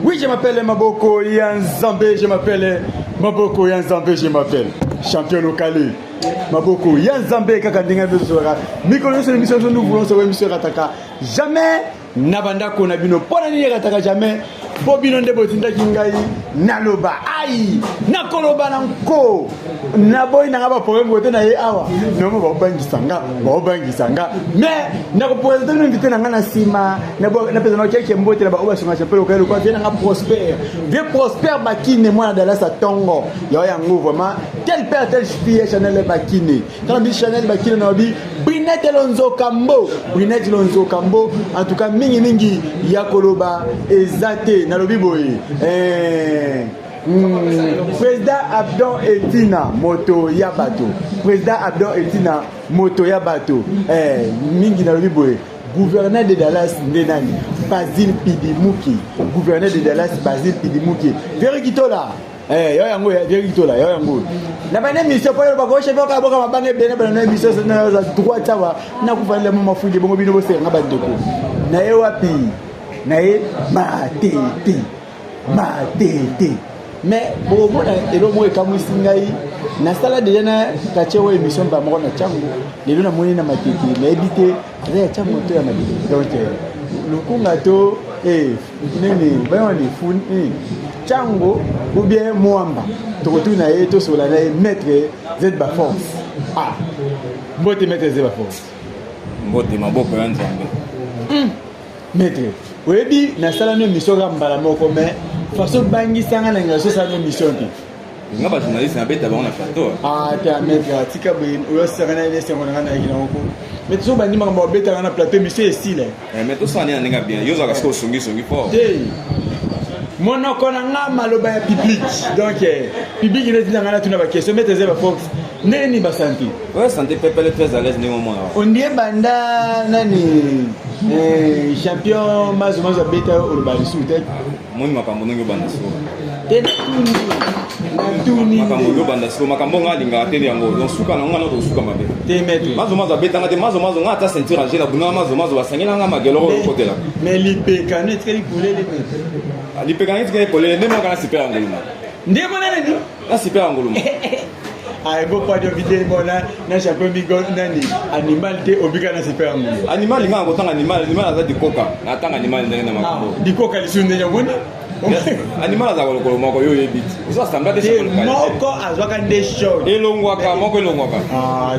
Oui, je m'appelle Maboko Yanzambe, je m'appelle Maboko Yanzambe, je m'appelle champion local. Maboko Yanzambe kaka ndenge biso mikolo nyonso émission nous voulons savoir émission rataka jamais na bandako na bino mpo na nini erataka jamais mpo bino nde botindaki ngai naloba ai nakoloba na nko naboyi nanga baproblème kote na ye awa nongo baobangisa nga baobangisa nga mais nakopresente bino invité na nga na nsima napesa na keke mbote na baoyo basunga chapele okai lokwa vie nanga prosper vie prosper bakine mwana dalasa tongo yao yango vraiment tel père tel fille chanel bakine tala bi chanel bakine na bi brinette lonzokambo brinette lonzokambo en tout cas mingi mingi ya koloba eza te nalobi boye eh, président Abdon Etina moto ya bato président Abdon Etina moto ya bato eh, mingi nalobi boye gouverneur de Dallas nde nani Basile Pidimuki gouverneur de Dallas Basile Pidimuki Veri Kitola Eh, yo yango ya Jerry Kitola, yo yango. Na bana émission po ba ko chef ka boka mabanga ebele bana na émission na za droit awa na kufa le mama fundi bongo bino bosenga nga bandeko. Na ye wapi? Na ye matete. Matete. Mais bokomona eloko moko ekamwisi ngai nasala deja na katie oyo émission mbala moko na ntango lelo namoni na matete nayebi te aza ya ntango to ya matete donc lukunga to eh, nini bayoni funi chango ou bien mwamba tokotuna ye tosola na ye maître z baforce ah mbote maître z baforce mbote maboko ya nzambe maître oyebi nasala no émission kaka mbala moko mais façon obangisanga na ngai osala no émission te nga ba journaliste nabeta bango na plateau ah te maître atika boye oyosaka na esengo na ngai nayaki nango ko mais tozo bandi makambo babetaka na plateau émission esila eh, mais tosala nini na ndenge ya bien yo ozalaka soki osongisongi fort te monoko na nga maloba ya public donc eh, public neti na ngai natuna baquestion maître eza bafox ndenge nini basante ouais santé pepele très à l'aise ndenge omona ondie banda nani eh, champion mazo mazo abeta oloba lisusu te moni makambo ndenge obanda sikoyo te natuni natuni makambo ndenge obanda sikoyo makambo nga alingaka te yango donc suka na nga na tosuka mabe te maître mazo mazo abetanga te mazo mazo nga ata ceinture ange na bundanga mazo mazo basangela nga mageloko okotela mais lipeka no etikali polele maître ah, lipeka na etikali polele nde moko na super ya nguluma nde mona nani na super ya nguluma ayebo kwadi obide bona na champion bigo nani animal te obika na super ya nguluma animal nga nakotanga animal animal aza dikoka natanga animal ndenge na makambo ah, dikoka lisusu ndenge omoni animal azalaka lokolo moko yo oyebi ti oza sambla te moko azwaka nde choc elongwaka moko elongwaka ah,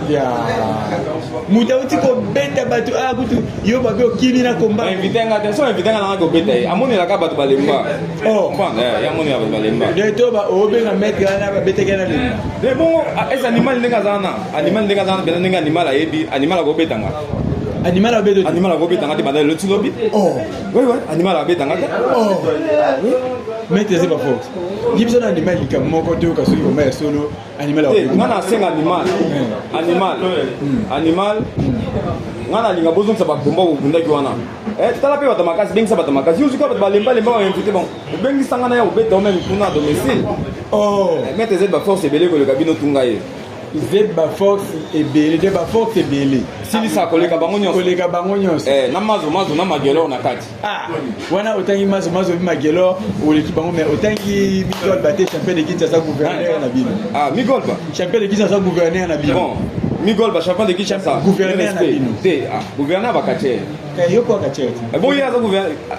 moto auti kobeta bato a ah, kutu yo babe okimi na komba invite nga te so invite nga nanga kobeta ye amonelaka bato balemba oh. comprendre eh, amonela bato balemba de to ba obenga maître wana babetaki na lemba de bongo ah, ese animal ndenge aza wana animal ndenge aza wana mpenza ndenge animal ayebi animal akobeta nga animal abeta animal akobeta nga te banda lelo ti lobi oh. oui oui animal abeta nga te oh. maître eza baforce ye biso na animal likambo moko toyoka soki koma ya solo animal eh, nga nasenga animal eh. animal hmm. animal nga nalinga bozongisa bakomba bobundaki wana eh, tala mpe bato makasi bengisa bato makasi yo zuka bato balembalemba bainvite bango obengisa nga na ya kobeta o meme kuna domicile oh. maître z baforce ebele koleka bino tunga ye Z ba force ebele te ba force ebele silisa koleka bango nyonso koleka bango nyonso eh, na mazo mazo na magelor na kati ah, wana otangi mazo mazo bi magelor oleki bango mais otangi migolba te champion de Kinshasa gouverneur na bino ah migolba champion de Kinshasa gouverneur na bino bon migolba champion de Kinshasa gouverneur na bino te ah gouverneur ba quartier eh, yo ko quartier eh, bon ye aza gouverneur ah.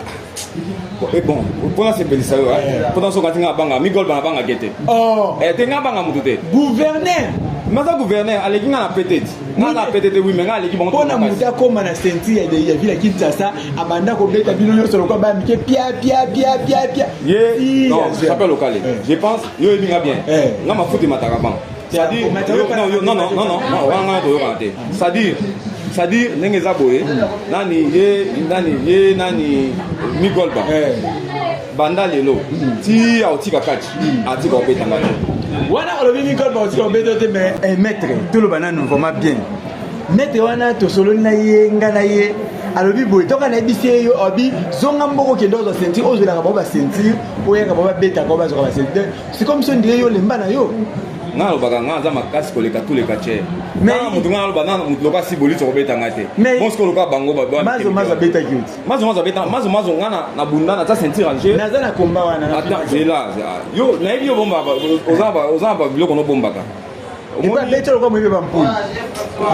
Eh bon mpo nasepelisa yo eh. mpo nasoka ti nga abanga migolba nabangake te oh. eh, te nga abanga motu te gouverneur maza gouverneur aleki nga na pete ti nga na pete te wi me nga aleki bango mpo na motu akóma na ceinture ya ville ya kinshasa abanda kobeta bino nyonso lokola baya mike pia pia pia pia pia ye non champion local je pense yo oyebi nga bien nga mafuta emataka bango c'est-à-dire non non non non non wana nga toyokana te c'est-à-dire c'est-à-dire ndenge eza boye nani ye nani ye nani migolba eh. banda lelo hmm. ti aotika kati hmm. atika obeta ngai wana olobi migolba otika obeta te mais eh, maître toloba nanu vraiment bien maître wana tosololi na ye nga na ye alobi boye toka nayebisi ye yo abi zonga mboko okende ozwa ceinture ozwelaka bango baceinture oyaka bango babetaka bazwaka baceinture c'est comme si ondire yo lemba na yo. Nga nalobaka, nga aza makasi koleka tous les catcheurs. Na moto nga naloba, na moto lokola Siboliti okobeta nga te. Bon, sikoyo lokola bango Mazo Mazo abetaki oti. Mazo Mazo abeta, Mazo Mazo nga na bunda na tia ceinture en jeu. Naza na combat wana. Attends, zela yo, nayebi yo bombaka, oza na babiloko nobombaka. Abeti lokola moyibi ya bampule,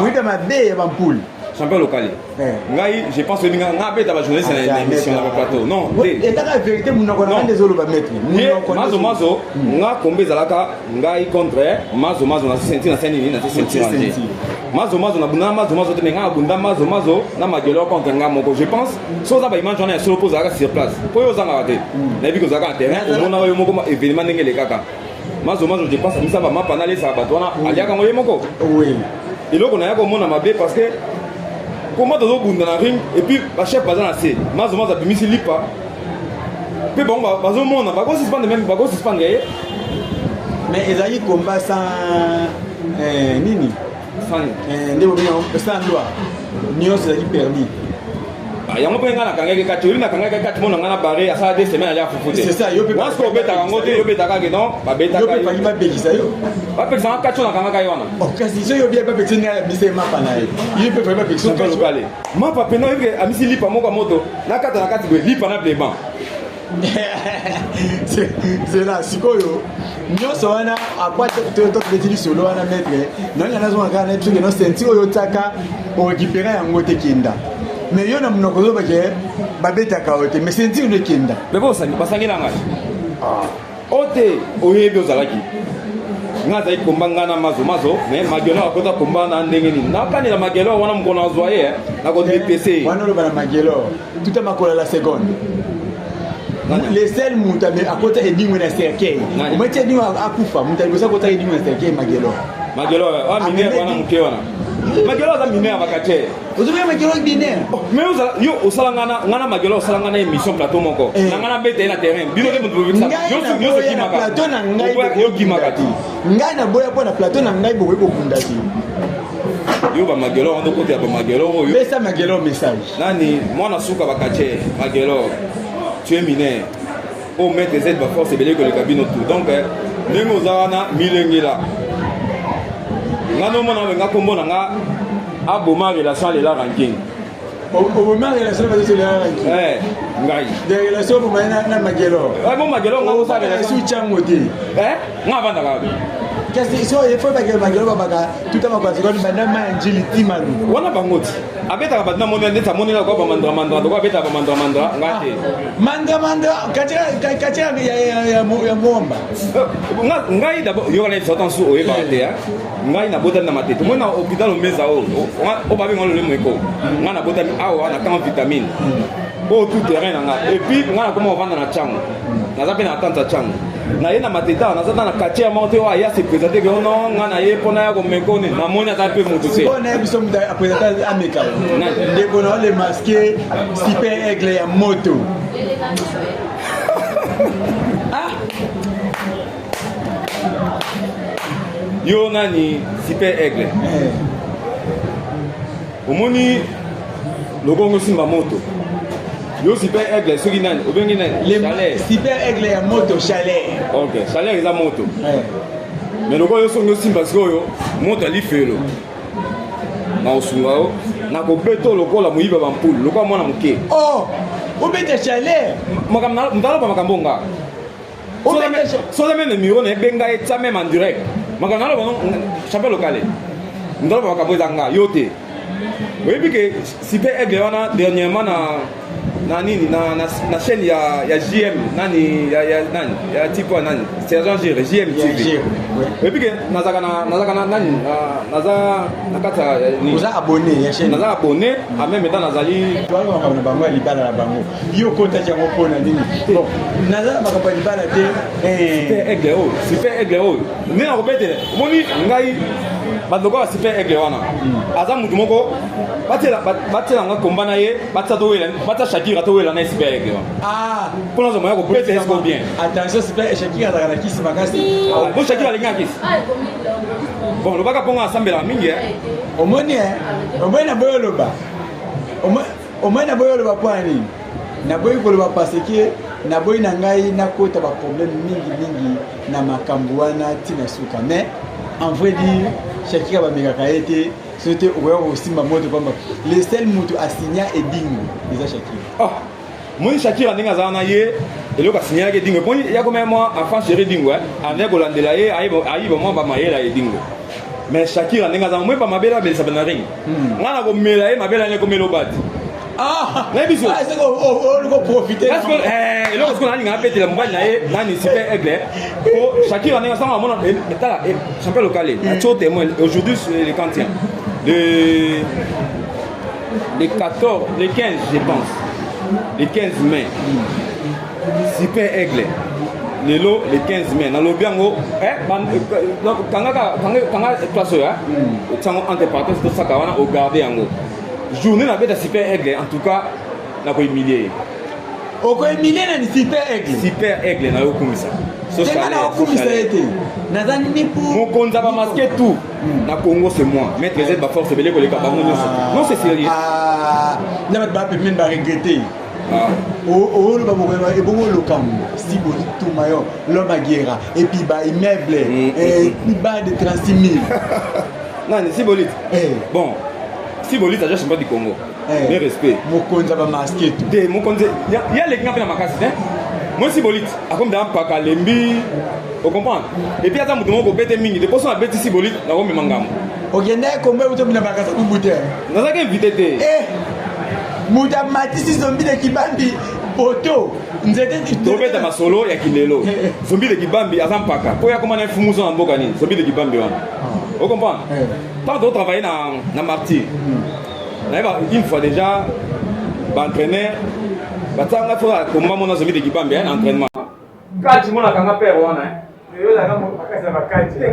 moyibi ya mabe ya bampule. Champion local, ngai je pense oyebi nga abeta bajournaliste na émission, na baplateau, non te. Ezaka vérité, monoko na nga nde ezoloba, maître. Mazo Mazo, nga kombe ezalaka ngai contre Mazo Mazo na ceinture, na nini, na ceinture en jeu. Mazo Mazo na bunda na Mazo Mazo te, mais nga nabunda Mazo Mazo na Magelo contre nga moko. Je pense so oza baimage wana ya solo, mpo ozalaka sur place, mpo oyo ozangaka te, nayebi ke ozalaka na terrain, omonaka yo moko événement ndenge elekaka. Mazo Mazo, je pense amisa bamapa nalesaka bato wana, aliaka yango ye moko. Eloko naya komona mabe, parce que comment tozobunda na ring et puis bachef baza na se, Mazo Mazo abimisi lipa mpe bango bazomona, bakosuspendre, même bakosuspendre ye. Mais ezalaki combat sans nini? Sani. Nde bobenga sans loi, nyonso ezalaki permis. Yango mpe ngai nakangaki kati, oyebi, nakangaki kati mona ngai na bare, asala 2 semaines alia fufu te. C'est ça, yo mpe. Wana sikoyo obetaka yango te, yo obetaka ke non, babetaka. Yo mpe faki babekisa yo. Bapekisanga kati oyo nakangaka ye wana. Kasi so yo bia bapekisa ngai, abisa ye mapa na ye, yo mpe faki babekisa. Lokale mapa pena, oyebi ke amisi lipa moko ya moto nakata na kati boye, lipa na bleban. C'est là sikoyo nyonso wana apres tobeti lisolo wana, maître, nalinga nazonga kaka na biso ke no ceinture oyo otiaka, orécupéra yango te, kenda. Mais yo na monoko ozobake babetaka yo te, mais ceinture no ekenda. Mais basangi na ngai o te, oyebi ozalaki nga azalaki komba ngai na Mazo Mazo, mais Magelo akota komba na ndenge nini? Nakanela Magelo wana, mokolo nazwa ye, nakodepese ye. Wana oloba na Magelo tuta makolo la seconde. Le seul moto akota edingwe na cercueil, omati edingwe akufa, moto aliboso akota edingwe na cercueil, Magelo. Magelo wa minere wana, moke wana, Magelo aza minere ya bakatiere. Ozomona Magelo binaire. Mais yo osala nga na Magelo, osala nga na émission, plateau moko na nga na beta ye na terrain, bino te moto nyonso kimaka. Na ngai yo kimaka ti. Ngai naboya mpo na plateau na ngai bokoki kobunda te. Yo bamagelo wana, okotela bamagelo oyo. Pesa Magelo message. Nani mwana suka bakatie Magelo, tu es mineur oyo maître Z, baforce ebele koleka bino tout. Donc ndenge oza wana, milengela nga nomona nga kombo na nga aboma relation, alela ranking. Oboma relation, bazoselela ranking. Ngai. De relation oboma na Magelo. Bo Magelo nga osala relation tiango te. Nga avandaka wapi? Kasi so efo Magelo, Magelo babaka tuta makwazikoni banda ma ya njili timalu. Wana bango ti abetaka bato, namoni neti amonela kwa bamandramandra, toko abetaka bamandramandra, nga te. Mandramandra katia ya mwomba. Ngai d'abord yoka na biso tansu, oyebaka te, ngai nabotami na Matete, omoni na hôpital Omeza oyo, oyo babenga lolemo eko. Ngai nabotami awa na camp Vitamine oyo, tout terrain na nga. Et puis ngai nakoma kovanda na Ntiango, naza mpe na tante ya Ntiango, naye na Mateta, naza ta na quartier moko te oyo aya se présente ke non, ngai na ye mpona ya komeka nini, namoni ata mpe moto te. Naye biso moto aprésente ameka yo, ndeko na le masqué, Super Aigle ya moto. Ah! Yo nani Super Aigle, omoni lokongo simba moto, yo Super Aigle, soki nani obengi nani? Chaleur. Super Aigle ya moto, chaleur. Ok, chaleur eza moto, mais lokola yo songi osimba sikoyo moto ya lifelo, na kosunga yo, nakobeta lokola moyiba bampulu, lokola mwana moke. Oh, obeta chaleur. Makambo aloba, makambo nga soza même numéro na ebenga ye, tia même en direct makambo naloba. Champion local, moto aloba makambo eza nga, yo te. Oyebi ke Super Aigle wana dernièrement na nini, na chaîne ya JM nani, ya nani, ya tipo ya nani, Sergent Gire, JM TV. Oyebi ke nazalaka na nani, naza na kati ya nini. Oza abonné ya chaîne? Naza abonné, en même temps nazali makambo na bango ya libala na bango, yo okotaki yango mpona nini? Bon, naza na makambo ya libala te. Super Aigle oyo, Super Aigle oyo nde nakobetele. Omoni ngai, bato lokola Super Aigle wana, aza mutu moko batiela nga komba na ye, batia towela, batia Shakira towela na ye, Super Aigle wana, mpona azwa moya kobeta ye siko bien. Attention, Super Shakira azalaka na kisi makasi. Bo Shakira alingi na kisi. Bon, lobaka mpongo asambelaka mingi. Omoni, omoni, naboyi oloba, omoni, naboyi oloba mpo ya nini? Naboyi koloba parce que Naboyi na ngai nakota ba problème mingi mingi na makambo wana ntina suka, mais en vrai dire, Shakira bamekaka ye te, soki te okoya kosimba moto pamba. Le seul moto asinya Edingo eza Shakira. Oh, moni Shakira ndenge azala na ye, eloko asinyaki Edingo, moni ya komaya mwa enfant chéri Edingo, andaki kolandela ye, ayiba mwa bamayela ya Edingo. Mais Shakira ndenge azala, moi bamabele abelisa na ring, ngai na komela ye mabele ane komela obati. Ah, nayebi so ah, oliko profiter. Eloko sikoyo nalinga abetela mobali na ye nani, Super Aigle, po Shakira ndenge asanga amona, tala champion local atio témoin. Aujourd'hui le 41, le 14, le 15, je pense le 15 mai, Super Aigle lelo le 15 mai, nalobi yango, kanga place oyo, otiango entre parenthèse, tosaka wana, ogarde yango. Journée nabeta Super Aigle, en tout cas nakohumilie ye. Okohumilie nani? Super Aigle? Super Aigle na yo okumisa. Tenga na okumisa ye te, naza nipu. Mokonzi ya bamasque tout na Congo, c'est moi, maître Z. Baforce ebele koleka bango nyonso. Non, c'est sérieux. Na bato bapemeni baregrete. Oloba mokoyeba ebongo lokambo siboli tuma yo l'homme aguerra et puis ba immeuble ba de 36 000. Nani, Sibolite? Bon, Sibolite aza champion du Congo, mais respect. Mokonzi ya bamasque tout. Te, mokonzi ye aleki nga mpe na makasi te. Moi Sibolite akomi daa mpaka, alembi, ocomprendre? Et puis aza moto moko kobete mingi te. Mposo nabeti Sibolite, nakomema ngambo. Okende kombo eutomina bakasa bubu te. Nazalaki invité te. Moto amatisi Zombi de Kibambi poto nzete. Tobeta masolo ya kilelo. Zombi de Kibambi aza mpaka po ya koma na mfumuso na mboka nini. Zombi de Kibambi wana, ocomprendre? Tant totravaille na martyr, nayeba une fois déjà baentraîneur batianga fo komba mona Zombi de Kibambi na entraînement kati monaka nga père wana.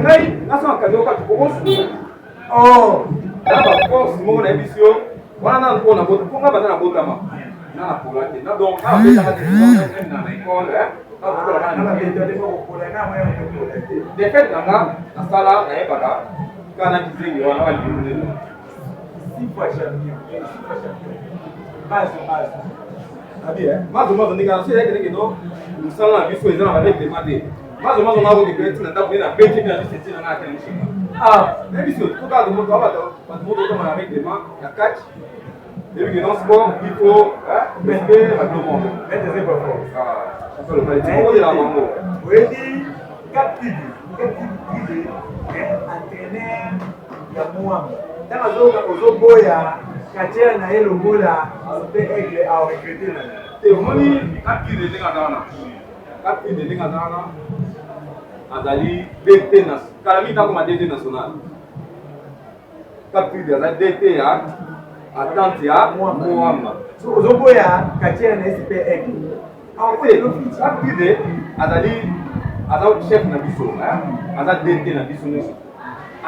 Ngai nasanga kati okati okosuka na baforce moko nayebisi yo wana nanu mpo nabota, mpo nga banda nabotama na napola te. Donc nabetaka te na école, défaite na nga nasala, nayebaka kaka na kizengi wana balibulu. Six fois champion, six fois champion. Mazo, mazo. Mazo mazo ndenge na so eyaki ndenge no mosala na biso eza na barèglement te. Mazo mazo nga koki mpe ntina ndako ye na beti mpe na biso etina nga ate na mishinga. Ah, nayebi so toka bato bato moko tokoma na règlement ya catch. Ebi que dans sport il faut respect règlement. Ah, bango. Oyebi Cap Tigre, Cap Tigre, entraîneur ya Mwamba, ntango ozoboya katiere na ye lokola Super Aigle, aoregrete na ye. Te, omoni Cap Tigre ndenge aza wana, Cap Tigre ndenge aza wana, azali DT kala mingi, takoma DT national. Cap Tigre aza DT ya attente ya Mwamba. Ozoboya katiere na ye Super Aigle. Cap Tigre azali, aza chef na biso, aza DT na biso nyonso.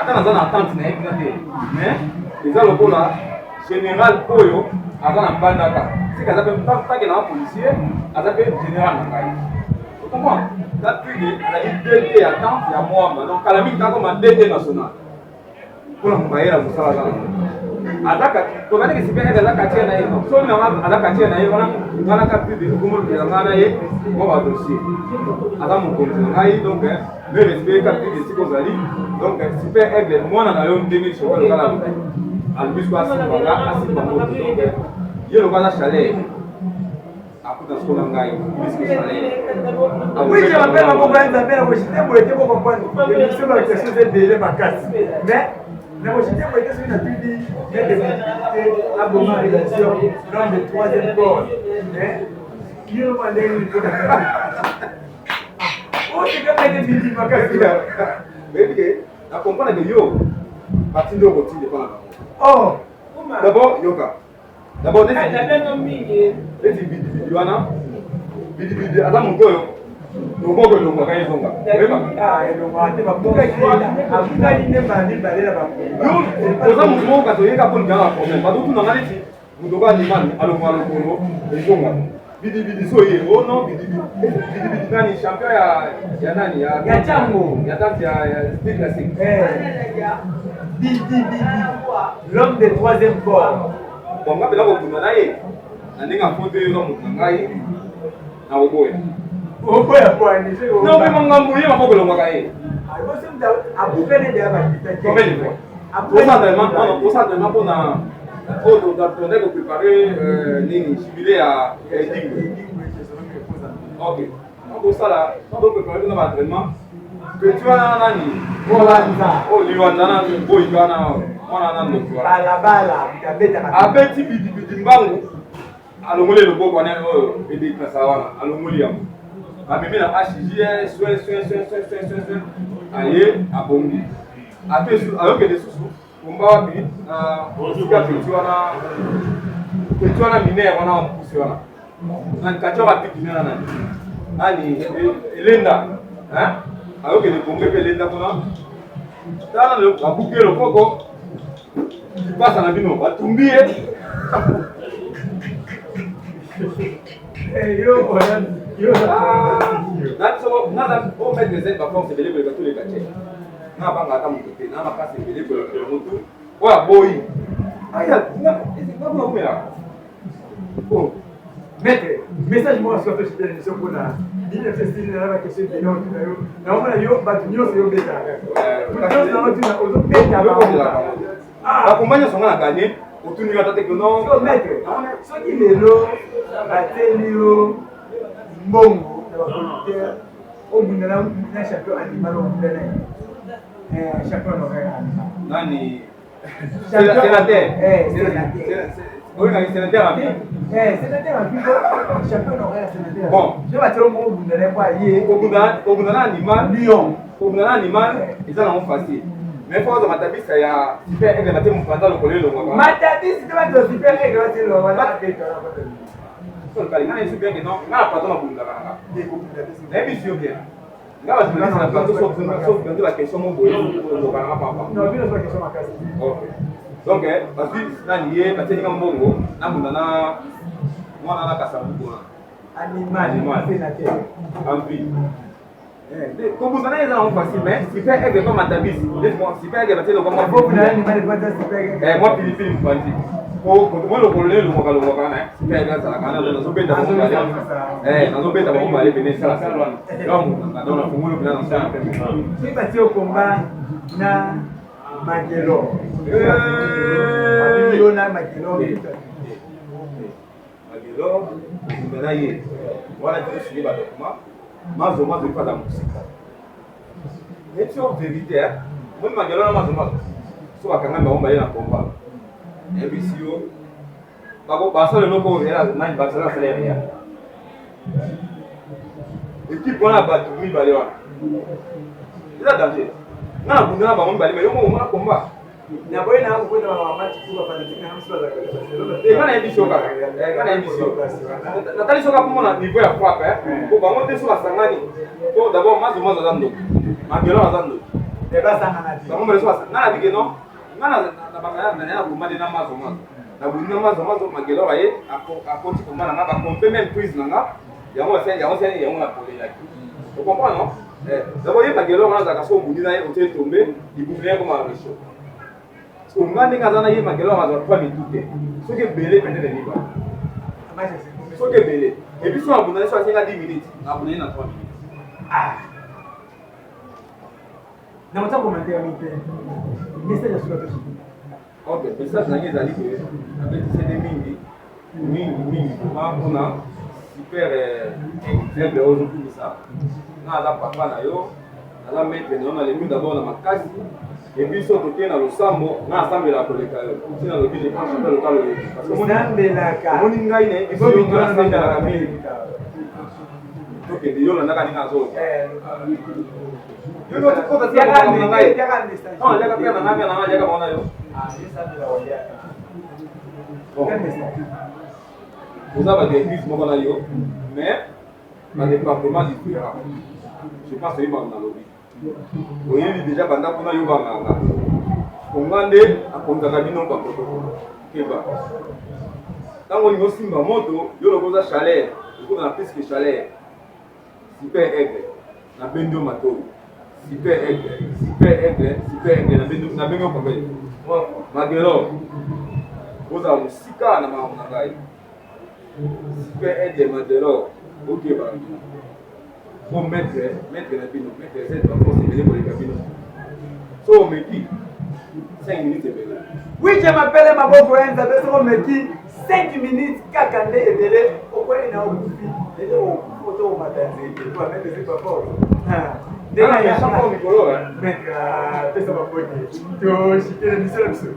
Ata naza na attente na ye kuna te, mais eza lokola général oyo aza na mbandaka sika, aza mpe take na policier, aza mpe général na ngai, comprendre? Cap Tigre azali DT ya attente ya Mwamba, donc kala mingi takoma DT national mpona kobayela mosala. Aza aza tokandiki Super aza quartier na ye, soki nanga aza quartier na ye wana, wana Cap Tigre okomolukela ngai na ye mwa badossier, aza mokonzi na ngai. Donc me respect, Cap Tigre, esika ozali. Donc Super Aigle, mwana na yo, ndenge soka lokala alobi siko asimba nga, asimba moto. Donc ye lokola aza chaleur, akuta siko na ngai puisque chaleur. Oui, je m'appelle Maboko ya Nzambe. Na koshite boye te, bocomprendre émission, ba question ebele makasi, mais na koshite boye te. Soki natuni maître aboma relation, l'homme de troisième corps, yo mwa ndenge nini mpona otikaka bidi makasi? Oyebi ke na comprendre ke yo batindi oyo kotinde mpona bango. Oh. D'abord yoka, d'abord neti bidibidi wana, bidibidi aza moto oyo loboko elongwaka ezonga. Abukani nde mibale na Oza motu moko kasi oyeka mpo lingaka problème. Bato otunanga neti moto oko animal alongwa lokolo ezonga. Bidibidi so ye o non, bidibidi, bidibidi nani, champion ya nani, ya Ya Django. Ya tante ya style classique. Bidi Bidi, l'homme de troisième corps. Bon, nga mpena kobunda na ye na ndenge afote, yo oza moto na ngai. Nakoboya. Oboya poani. Non, mais mangambo ye maboko elongwaka ye. Combien de fois? Osala non, osala entraînement mpona oyo tondaki koprépare nini, jubilé ya Edingwe. Ok, tosala toprépare mpona baentraînement, petit wana nani oyo liwanda na boyi wana, mwana na ndoki wana abeti bidibidi mbangu, alongoli loboko wana oyo edeplasa wana, alongoli yango, amemi na HJ, soin soin soin soin soin soin soin, aye abongi, ate ayokende susu komba wapi na esika petit wana, petit wana minere wana mokuse wana nani, kati wana bapiki nana nani nani, Elenda, ayokende kombe mpe Elenda kuna, tala babuki ye loboko, lipasa na bino batumbi ye. Naza o maître z baforce ebele koleka toleka te, na banga ata moto te, na makasi ebele koleka motu oyo aboyi aya. Maître, message moko soki apesi émission mpona bino festi na baquestion ebele otuna yo, naomona yo bato nyonso yobetaka, nyonso naotuna ozobeta. Bakomba nyonso nga na gagné, otunika ata te que non. Maître, soki lelo bateli yo mbongo na baproducteur, obunda na champion animal, obunda na ye champion honoraire animal? Nani, sénateur? Oyokaki sénateur abi. Sénateur abi, champion honoraire sénateur. Bon. Je bateli mbongo, obunda na ye po aye. Kobunda na animal? Lion. Kobunda na animal eza nango facile, mais faut ozwa matabisa ya super aigle, bate mopanza lokolo elongwaka. Matabisi te, bato super aigle bateli. Nga na yesu bien que non, nga na plateau nabundaka nanga, nayebisi yo bien, nga bajournaliste na plateau, sauf benzo baquestion mo boye olongoka nanga papa. Ok, donc bazwi nani ye, batieli nga mbongo, nabunda na mwana na Kasavubu wana. Animal sénateur. Ampi kobunda na ye eza nango facile, mais super aigle pa matabisi, super aigle batie lokwa mwa pilipili mopanzi, mwa lokolo ne elongwaka longwaka na super aigle azalaka wana, nazobeta bango mibale, nazobeta bango mibale pene esala donc nafungoli mpena nasala pembe. Soki batie okomba na Magelo, yo na Magelo? Magelo, kobunda na ye wana tosili badocument, mazo mazo efaza mosika neti yo vérité moni Magelo na mazo mazo so bakangami bango baye na komba, nayebisi yo basala eloko oyo nani basala salaire ya équipe wana, bato mibale wana eza danger. Nga na bunda na bango mibale, mais yo moko omona komba. Naboyi na kokota bamatch po bafanatike na biso bazalaka. Nga nayebi so kaka, nga nayebi so, natali so kaka komona niveau ya frappe po bango te so basangani, po d'abord mazo mazo aza ndoki, Magelo aza ndoki. Bango mbele so nga na bike non, nga na bangaya na komba nde na mazo mazo, nabundi na mazo mazo, Magelo aye akoti komba na nga, bakompe même prise na nga yango basali yango sali yango na polelaki, ocomprend non? D'abord ye Magelo wana azalaka so obundi na ye, otie tombe, libumu na ye koma réchaud, parce que nga ndenge aza na ye Magelo wana azwa trois mitu te, soki ebele peut-être mibale, soki ebele. Et puis so abunda ye, so asenga 10 minutes, nabunda ye na 3 minutes. Nakotia commentaire mingi te, message ya suka tosi. Ok, message na ngai ezali ke nabetisene mingi mingi mingi vraiment mpona super aigle oyo ozokumisa. Nga aza papa na yo, naza maître na yo, nalembi d'abord na makasi, et puis so tokei na losambo, nga asambelaka koleka yo. Ntina alobi, je pense champion local oyebi parce que osambelaka. Omoni ngai nayebisi yo, nga nasambelaka mingi. Tokende, yo olandaka ndenge azoloba, yo okota tina makambo na ngai, non, liaka mpe na ngai, mpe na ngai, liaka bango na yo. Bon, oza bato ya église moko na yo, mais badépartement différent, je pense oyebaka nalobi, oyebi déjà banda kuna yo banganga konga nde akonzaka bino bakotoko. Keba ntango olingi osimba moto, yo loko oza chaleur, okota na plus que chaleur. Super aigle, nabendi yo matoi, super aigle, super aigle, super aigle, nabengi yo papa Magelo, ozala mosika na makambo na ngai. Super aide Madelor, okeba po maître, maître na bino, maître Z ba force ebele koleka bino. So omeki 5 minutes ebele. Oui, je m'appelle Maboko ya Nzambe, soko omeki 5 minutes kaka nde ebele, okwei na okufi. Lelo okufi oto omata nzete, po maître Z ba force. Ndenge ya champion mikolo, hein. Maître, pesa bapote. To shikele biso na biso.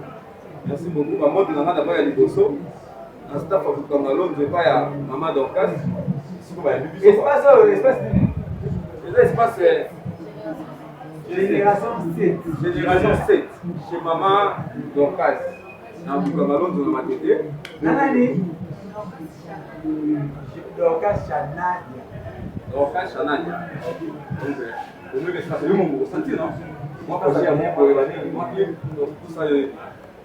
Merci beaucoup. Bambote na nga d'abord ya liboso na staff ya Bukanga Lonzo epai ya Mama Dorcas. Siko bayebi biso. Espace oyo, espace nini? Eza espace Génération 7. Génération 7 chez Mama Dorcas na Bukanga Lonzo na Matete. Na nani? Dorcas Chanadia. Dorcas Chanadia. Donc, au mieux espace, yo mongo sentir non? Moi, projet ya moko banini, moi clip, donc tout ça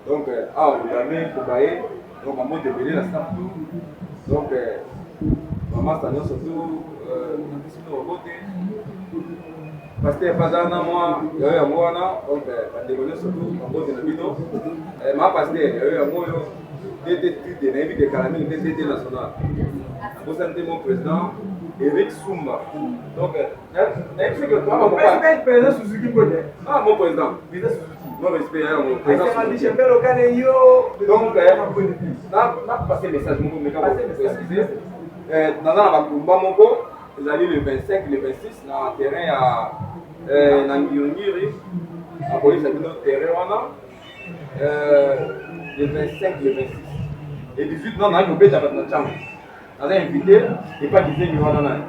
donc awa kodame kobaye donc bambote ebele na staff tout donc bamasta nyonso tout napesi bino babote paster paza na mwa yayo yango wana donc bandeko nyonso tout bambote na bino ma paster yayo yango oyo tt tude nayebi ke kala mingi te tt national nabosani te mon président Eric Sumba donc nayebi soki président Suzuki mbote ah mon président président Suzuki non respect ya yango président Suzuki donc na passer message moko meka préciser naza na bakumba moko ezali le 25 le 26 na terrain ya na Ngiri-Ngiri nakoyebisa bino terrain wana le 25 le 26 et 18 non nayaki kobeta bato na ntango naza invité epa kizengi wana nani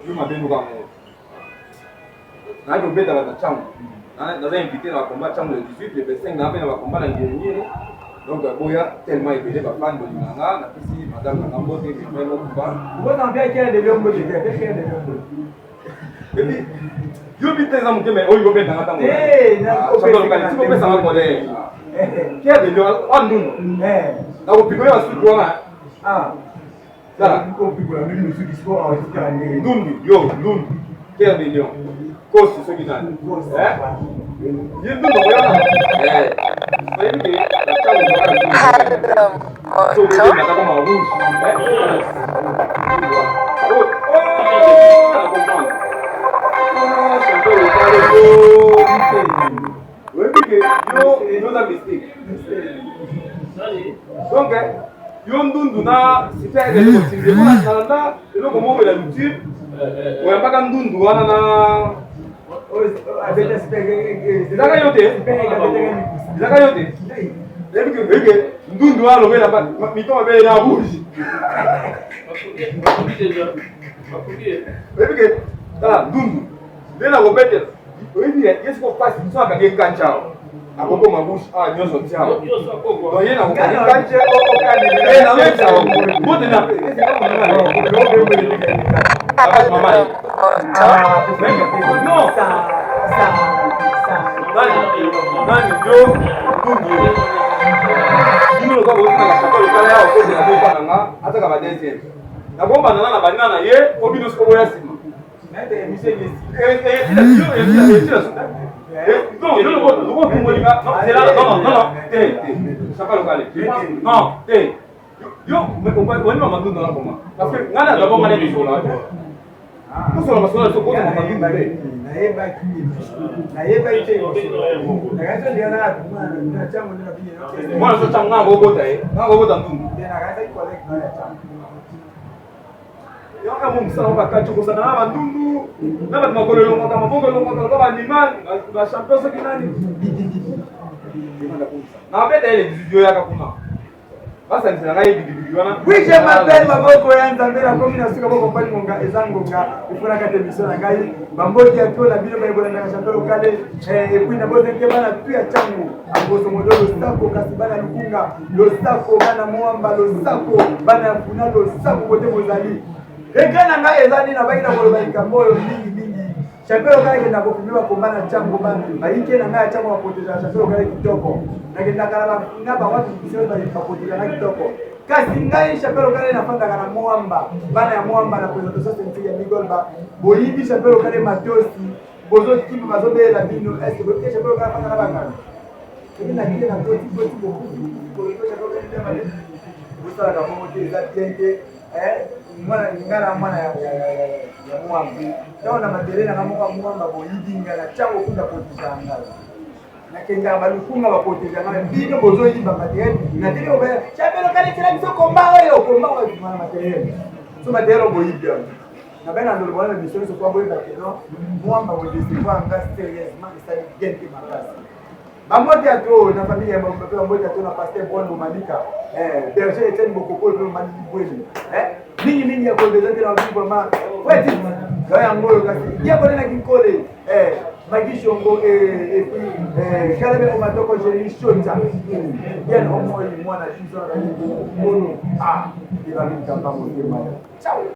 yo mabe noka yango nayaki kobeta bato na ntango naza invité na bakomba ntango le 18 le 25 naa mpe na bakomba na Ngiri-Ngiri donc boya tellement ebele bafan bolinga nga napesi madame nanga mbote merveille mokuba yo bi te eza moke mais oyo obetanga ntango opesanga colère Pierre de Lion a ndundu nakopikola basuki wana ndundu yo ndundu Pierre de Lion kosi soki nani ye ndundu akoyaka oyebi ke na ntango nakoma rouge oyebi ke yo yo oza mystique donc yo ndundu na site ezali kotinze nalanda eloko moko ya youtube oyambaka ndundu wana na ezaka yo te ezaka yo te oyebi ke ndundu wana lobela mito mabele na rouge oyebi ke tala ndundu nde nakobetela oyebi ye siko pasi biso akangi ekanca awa akokoma bouche awa nyonso tia awa donc ye nakokangi kanca nazoyebisa mbote na mama non nani yo ndundu bino lokola botinaka chaka lokala ya okozela mpo epa na nga ataka ba deuxième nakobanda na banina na ye po bino siko boya nsima mwana so ntango nga bobota ye nga bobota ndundu Yoka mo mosala bakati okosana na bandundu na bato makolo elongwaka maboko elongwaka lokola baanimal bachampion soki nani nabeta ye le 18 yo yaka kuna basangisa ngai bidibidi wana. Oui, je m'appelle Maboko ya Nzambe, nakomi na suka bokompani ngonga eza ngonga ifonaka te émission na ngai bamboki ya to na bino bayekolandaka champion lokale et puis nabozeke bana tu ya Tshangu Agoso Modo losako kasi bana Lukunga losako bana Moamba losako bana ya Funa losako kote bozali regret na ngai eza nini nabaki na koloba likambo oyo mingi mingi champion lokale ekenda kofilme bakomba na Tshangu bayike na ngai ya Tshangu baprotegeaka champion lokale kitoko nakendaka na bafuna bawapi biso baprotegeaka kitoko kasi ngai champion lokale nafandaka na Moamba bana ya Moamba na présentation scientifique ya Migolba boyibi champion lokale matosi bozokima bazobelela bino est-ce que champion lokale afanda na banganga soki nakile na toti toti bokufi champion lokale. Bosalaka bongo te, eza bien te. Mwana nga na mwana ya mwamba, ntango na mabele nanga moko ya mwamba, boyibi nga na ntango okunda kotisa ngai, nakendaka balukunga bakoteza ngai, bino bozoyiba matériel na tele. Obaya champion okanisela biso komba oyo, komba oyo ebima na matériel. So matériel oyo boyibi yango na bena ndolo wana, biso nyonso po boyeba ke non, mwamba bodécevoir nga sérieusement, esali bien te makasi. Bambote ya to na famille ya mpe, bambote ya to na pasteur Bwando Malika, berger Etienne Bokoko mpe Mamani Libweli, mingi mingi ya kodeza te na babi vraiment weti yo yango oyo. Kasi ye konenaki nkole Magi Shongo et puis Kalebe Omatoko, Jérémy Shonza bien omoi mwana biso na balingi mono ah ebami kamba motema. Ciao.